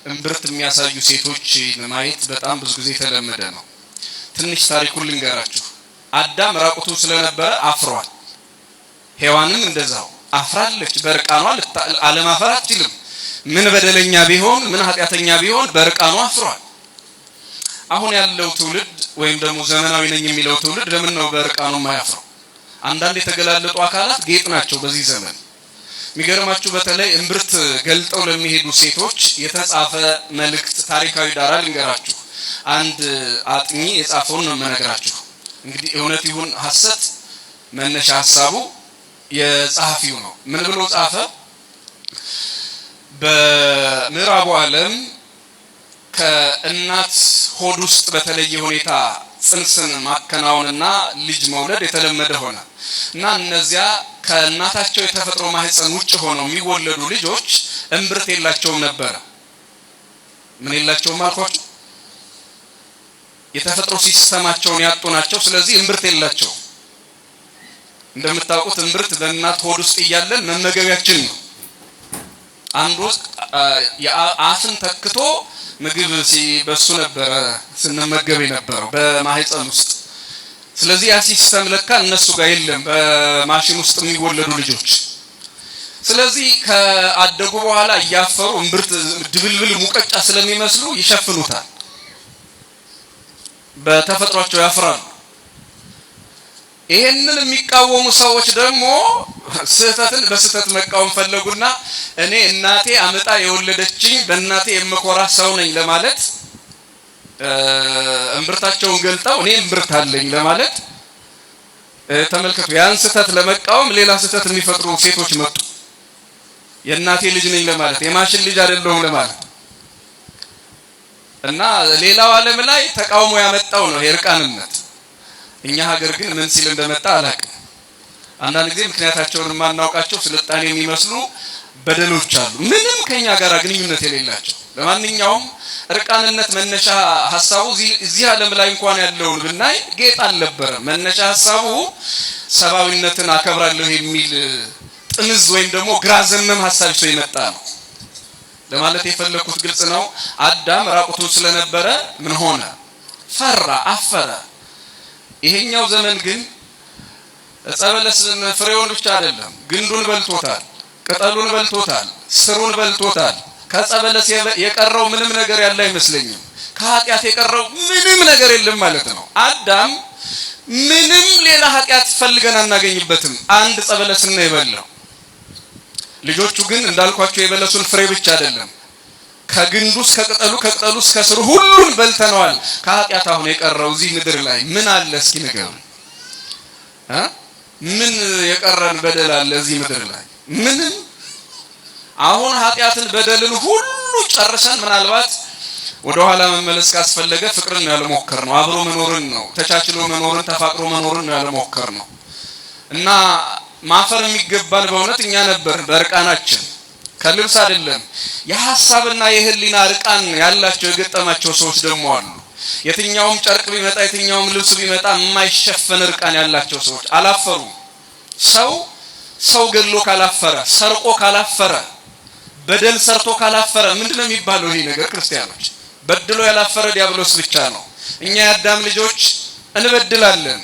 እምብርት የሚያሳዩ ሴቶች ማየት በጣም ብዙ ጊዜ የተለመደ ነው። ትንሽ ታሪኩን ልንገራችሁ። አዳም ራቁቱን ስለነበረ አፍሯል። ሔዋንም እንደዛው አፍራለች። በእርቃኗ አለማፈር አትችልም። ምን በደለኛ ቢሆን፣ ምን ኃጢአተኛ ቢሆን በእርቃኗ አፍሯል። አሁን ያለው ትውልድ ወይም ደግሞ ዘመናዊ ነኝ የሚለው ትውልድ ለምን ነው በእርቃኑ የማያፍረው? አንዳንድ የተገላለጡ አካላት ጌጥ ናቸው በዚህ ዘመን። የሚገርማችሁ በተለይ እምብርት ገልጠው ለሚሄዱ ሴቶች የተጻፈ መልእክት፣ ታሪካዊ ዳራ ልንገራችሁ። አንድ አጥኚ የጻፈውን ነው የምነግራችሁ። እንግዲህ እውነት ይሁን ሐሰት መነሻ ሀሳቡ የጸሐፊው ነው። ምን ብሎ ጻፈ? በምዕራቡ ዓለም ከእናት ሆድ ውስጥ በተለየ ሁኔታ ጽንስን ማከናወንና ልጅ መውለድ የተለመደ ሆነ እና እነዚያ ከእናታቸው የተፈጥሮ ማህፀን ውጭ ሆነው የሚወለዱ ልጆች እምብርት የላቸውም ነበረ። ምን የላቸውም አልኳቸው? የተፈጥሮ system ኣቸውን ያጡ ናቸው። ስለዚህ እምብርት የላቸው። እንደምታውቁት እምብርት በእናት ሆድ ውስጥ እያለን መመገቢያችን ነው። አንዱ አፍን ተክቶ ምግብ ሲበሱ ነበረ ስንመገብ የነበረው በማህፀን ውስጥ። ስለዚህ ያ system ለካ እነሱ ጋር የለም፣ በማሽን ውስጥ የሚወለዱ ልጆች። ስለዚህ ከአደጉ በኋላ እያፈሩ እምብርት ድብልብል ሙቀጫ ስለሚመስሉ ይሸፍኑታል። በተፈጥሯቸው ያፍራሉ። ይሄንን የሚቃወሙ ሰዎች ደግሞ ስህተትን በስህተት መቃወም ፈለጉና እኔ እናቴ አምጣ የወለደችኝ፣ በእናቴ የምኮራ ሰው ነኝ ለማለት እምብርታቸውን ገልጠው እኔ እምብርት አለኝ ለማለት፣ ተመልከቱ፣ ያን ስህተት ለመቃወም ሌላ ስህተት የሚፈጥሩ ሴቶች መጡ። የእናቴ ልጅ ነኝ ለማለት፣ የማሽን ልጅ አይደለሁም ለማለት። እና ሌላው ዓለም ላይ ተቃውሞ ያመጣው ነው የእርቃንነት። እኛ ሀገር ግን ምን ሲል እንደመጣ አላውቅም። አንዳንድ ጊዜ ምክንያታቸውን የማናውቃቸው ስልጣኔ የሚመስሉ በደሎች አሉ፣ ምንም ከኛ ጋር ግንኙነት የሌላቸው። ለማንኛውም እርቃንነት መነሻ ሀሳቡ እዚህ ዓለም ላይ እንኳን ያለውን ብናይ ጌጥ አልነበረም። መነሻ ሀሳቡ ሰብአዊነትን አከብራለሁ የሚል ጥምዝ ወይም ደግሞ ግራ ዘመም ሀሳብ ይዞ የመጣ ነው። ለማለት የፈለኩት ግልጽ ነው። አዳም ራቁቱን ስለነበረ ምን ሆነ? ፈራ፣ አፈረ። ይሄኛው ዘመን ግን ዕፀ በለስን ፍሬውን ብቻ አይደለም፣ ግንዱን በልቶታል፣ ቅጠሉን በልቶታል፣ ስሩን በልቶታል። ከዕፀ በለስ የቀረው ምንም ነገር ያለ አይመስለኝም። ከኃጢአት የቀረው ምንም ነገር የለም ማለት ነው። አዳም ምንም ሌላ ኃጢአት ፈልገን አናገኝበትም። አንድ ዕፀ በለስን ነው የበላው። ልጆቹ ግን እንዳልኳቸው የበለሱን ፍሬ ብቻ አይደለም፣ ከግንዱ እስከ ቅጠሉ፣ ከቅጠሉ እስከ ስሩ ሁሉን በልተነዋል። ከኃጢአት አሁን የቀረው እዚህ ምድር ላይ ምን አለ? እስኪ ንገሩ። ምን የቀረን በደል አለ እዚህ ምድር ላይ? ምንም። አሁን ኃጢአትን በደልን ሁሉ ጨርሰን ምናልባት ወደ ኋላ መመለስ ካስፈለገ ፍቅርን ነው ያልሞከርነው፣ አብሮ መኖርን ነው፣ ተቻችሎ መኖርን፣ ተፋቅሮ መኖርን ነው ያልሞከርነው። እና ማፈር የሚገባን በእውነት እኛ ነበር በእርቃናችን፣ ከልብስ አይደለም። የሀሳብና የህሊና እርቃን ያላቸው የገጠማቸው ሰዎች ደግሞ አሉ። የትኛውም ጨርቅ ቢመጣ፣ የትኛውም ልብስ ቢመጣ የማይሸፈን እርቃን ያላቸው ሰዎች አላፈሩም። ሰው ሰው ገድሎ ካላፈረ፣ ሰርቆ ካላፈረ፣ በደል ሰርቶ ካላፈረ ምንድነው የሚባለው ይሄ ነገር? ክርስቲያኖች፣ በድሎ ያላፈረ ዲያብሎስ ብቻ ነው። እኛ የአዳም ልጆች እንበድላለን።